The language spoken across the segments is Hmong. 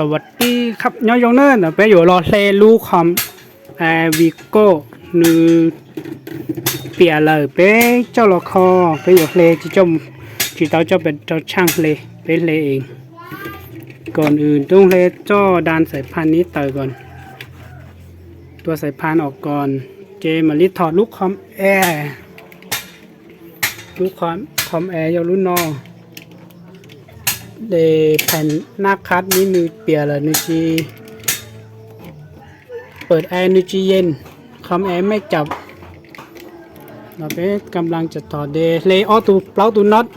สวัสดีครับ nyob zoo na, ntawm peb yuav los hle lub qhov Vico, nws piam lawm peb coj los kho, peb yuav hle tsis tau coj pes rau tshaaj hle, peb hle ev. Kom nws tub hle txoj dan xais phan nib taws kom tua xais phan os kom, ces mam li thom lub qhov ev. Lub qhov ev yog lub no, de phees nab qhab nib nws piam lawm nws tsis pawm ev nws tsis yeej, qhov ev mej cam. Los peb kam laj tseem thom de hle ob tug plaub tug nod,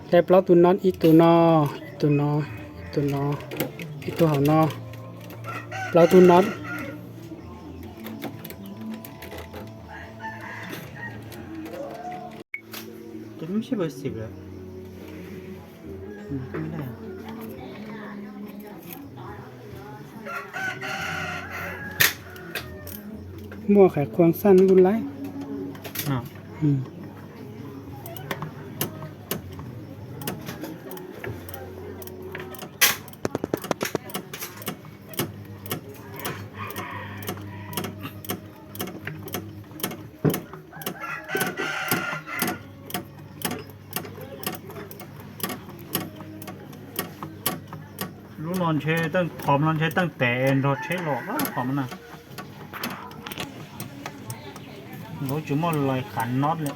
hle plaub tug nod, ib tug no, ib tug no, ib tug no, ib tug hauv no, plaub tug nod. Muaj khais khuam xaj kuj laib. Lub no ntshe, qhov no ntshe teej tes nrog tsheb los qhov no na. Lawv tsis muaj lais khav nod li.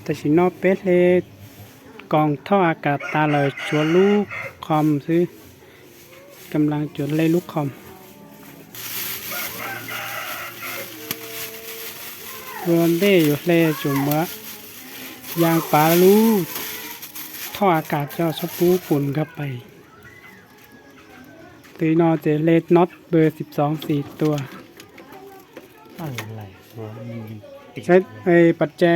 Tam sim no peb hle koos thoj a kas tas lawm, tshuav lub qhov xwb. Kam laj tsuas hle lub qhov. Ua ntej yuav hle tsuas muab yas pav lub thoj a kas coj sab pub pus nkag pais. Tw no ces hle nod npawg xib xoov xis tua. Saib pas tse.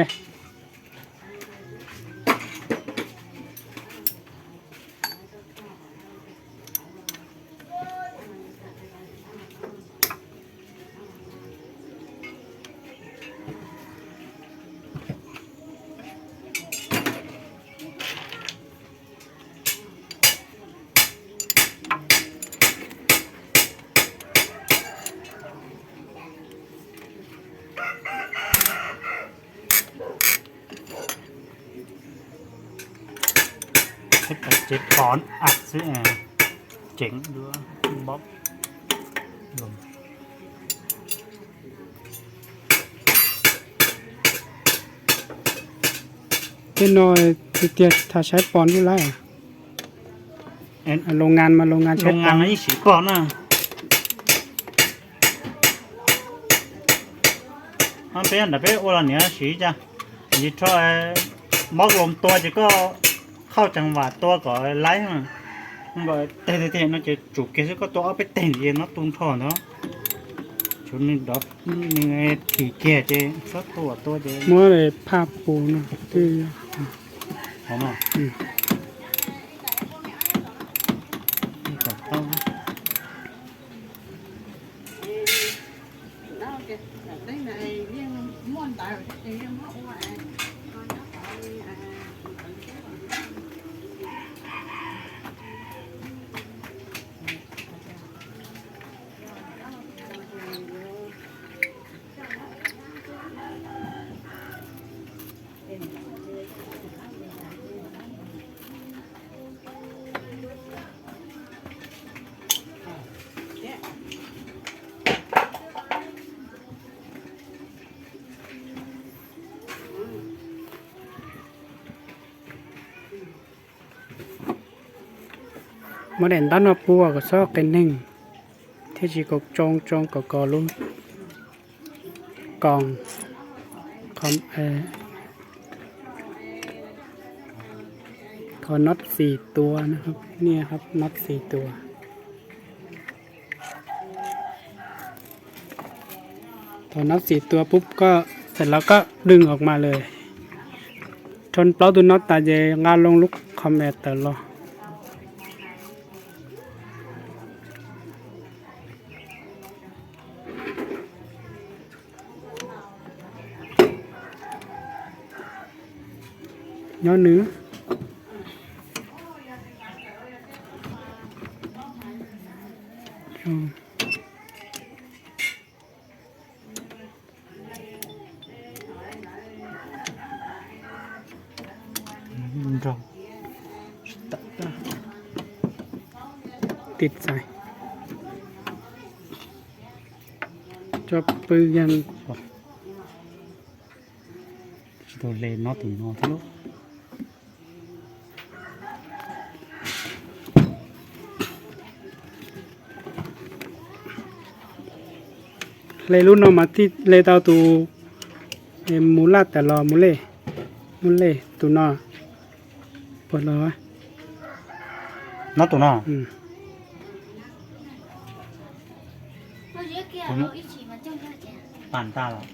Tsev pov as xwb, ceev dua npob. Tej no tiag tiag tham saib pom lub laib. Loo ngan mas loo ngan saib pom yeej siv pom na. Peb nram peb ua los niam siv cas, yus rho mob loo tua ces koj khauj tsees vam tua kom laib. Nkaus teg teg no ces tsum kiag xwb, koj tua ob peb teg ntxiv no tu nrho ntag. Tshuav nws dov, nws thim kiag ces txhob tua tua ces muab phaj pus no twb. Muab daim ntaub no pua kom txhob qe neeg. thiab tsis kom tsoo tsoo kom kom lub koos, qhov, qhov nod xis tua, niaj hab nod xis tua. Thaum nod xis tua pub koj txhais los koj dwj os mas lawm. Rho plaub tug nod tas ces nqa loo lub qhov me tawm los. Nyob nws tim txais tso pw yag. Tsis tau hle no tus no thiab. Hle lub no mas thiaj hle tau tus mus laj tas los mus lej, mus lej tus no. Puas los? No tus no. Tag ntag los.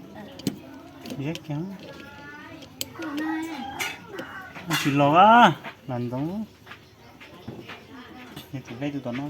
Tsis los a, los ntxoov. Tus hle tus tom no.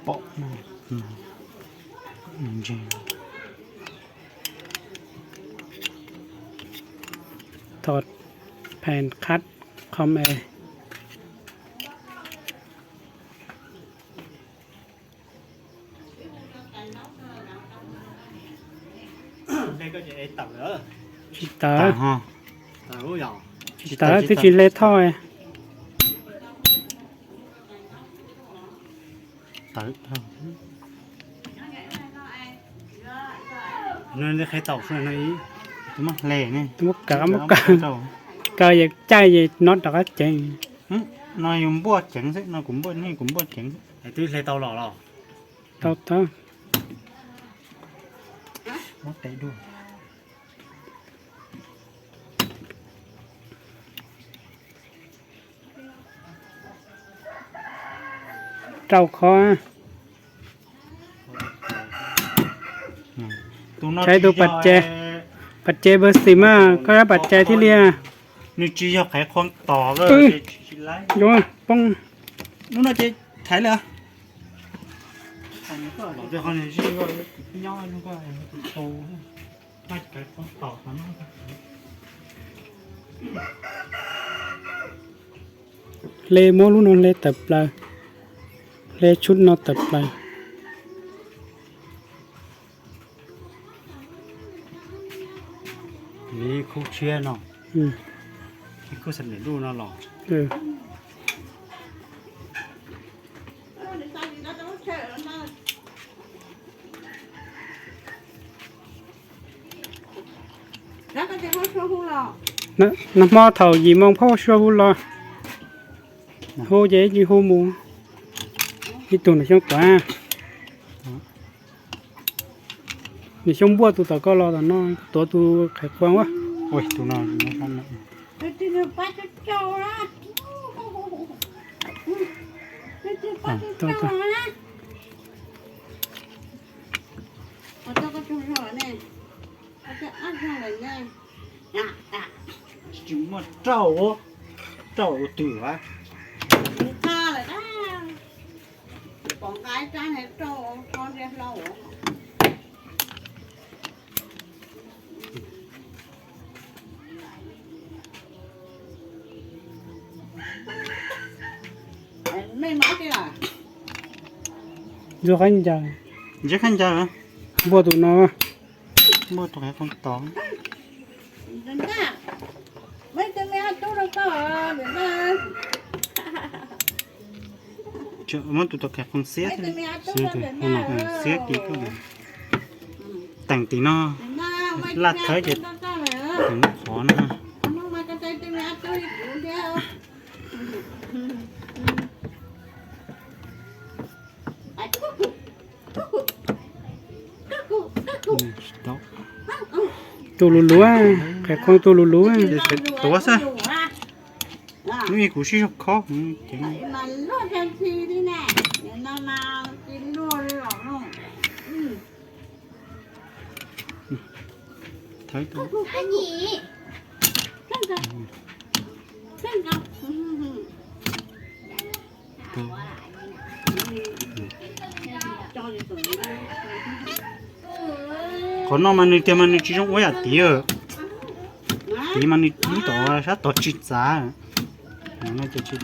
Pom no, ntse. Thov phen khab khom e. Tsis tawv, tsis tawv, twb tsis hle thoj. Tus muab kaw, muab kaw, kaw yog caij no rov qab ceev. No yus npuaj ceev xwb, no kuv npuaj, kuv npuaj ceev xwb. Twb hle tau los los? Tau tau. Rau qhov tshais tus pas ces, pas ces npawg xim mas koj dab pas ces thiaj li. Nws tsis yog qhaiv qhuang tos, poob. Lub no ces thaiv lawm. Hle muab lub no hle tawm plaws, hle tshub no tawm plaws. Khub tshiab no, khub xam niam duj no los. Nag hmo thaum yim moo phauj sua hu los, hu ces ib tsis hu mus. Ib tug niam xyoob tuav, niam xyoob npuaj tus tom koj los tom no, tuav tus qhaiv qhuang ua. Tsis muaj rau, rau ua twg a? Ntxuag khaub ncaws, ntxuag khaub ncaws, npuaj tus no, npuaj tus qhaiv qhuang tod. Muab tus tau khaws qhov xiab, xiab tim no, teem tim no, laj thawb ces teem qhov no. Tus luv luv, qhov khoom tus luv luv. Tuav xwb. Hnub ib kuv sib zog khob ceev. Qhov no mas nws tiag mas nws tsis zoo ua yam tid. Tid mas nws ib tom sab tod tsis txav. Thim no xwb,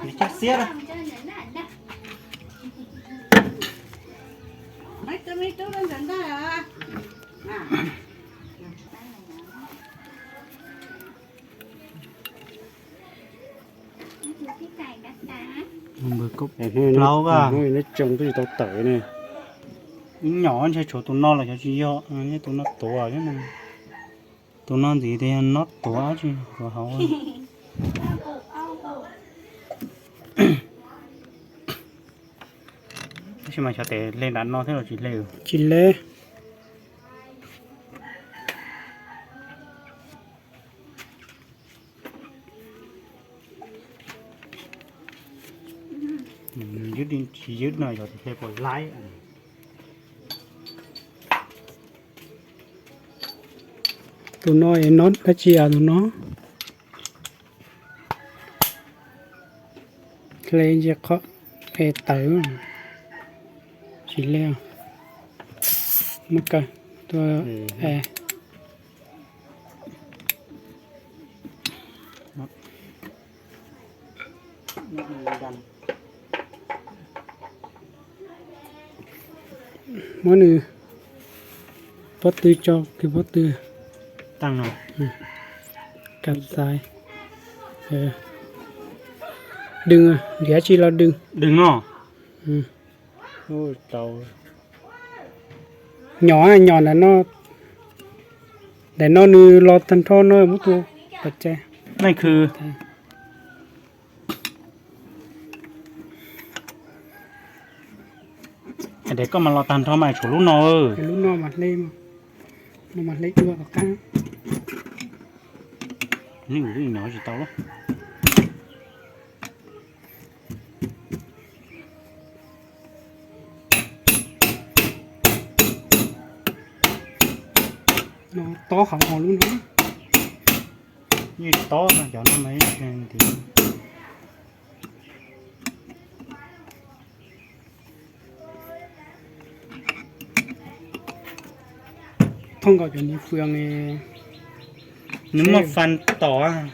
nws cab xiab lawm. Plaub, neb tsoom twb tsis tau tawm ne. Ib nyom ntshe tshuav tus no los xyov tsis yog, neb tus no tuav, tus no ntxiv tias yog no tuav tsis tuav hauv. Tab sis mas xyov tes hle nram no thiab los tsis hle. Tsis hle. Ywb tsis ywb no yog tes hle puas laib. Tus no es no dab tsi as tus no? Hle ntsia qhov es tawv, tsis hle. Muab kaw tuaj. Muab nws pob tw tso kiag pob tw. Kas xais. Dwng, nrhiav tsi los dwng. Dwng no. Nyom, nyom ntawm no, ntawm no nws los tag nrho no muab tua pov tseg. Neej khw. Tes koj mas los tag nrho mas tshuav lub no. Lub no mas hle, no mas hle dua tom qab. Nws nyom tsis tau lawm. No tob hauv hauv lub no. Yeej tob no, cov no mas ib txhia nti. Thooj nkaus cov niag fwv ne, nws muaj fan tom.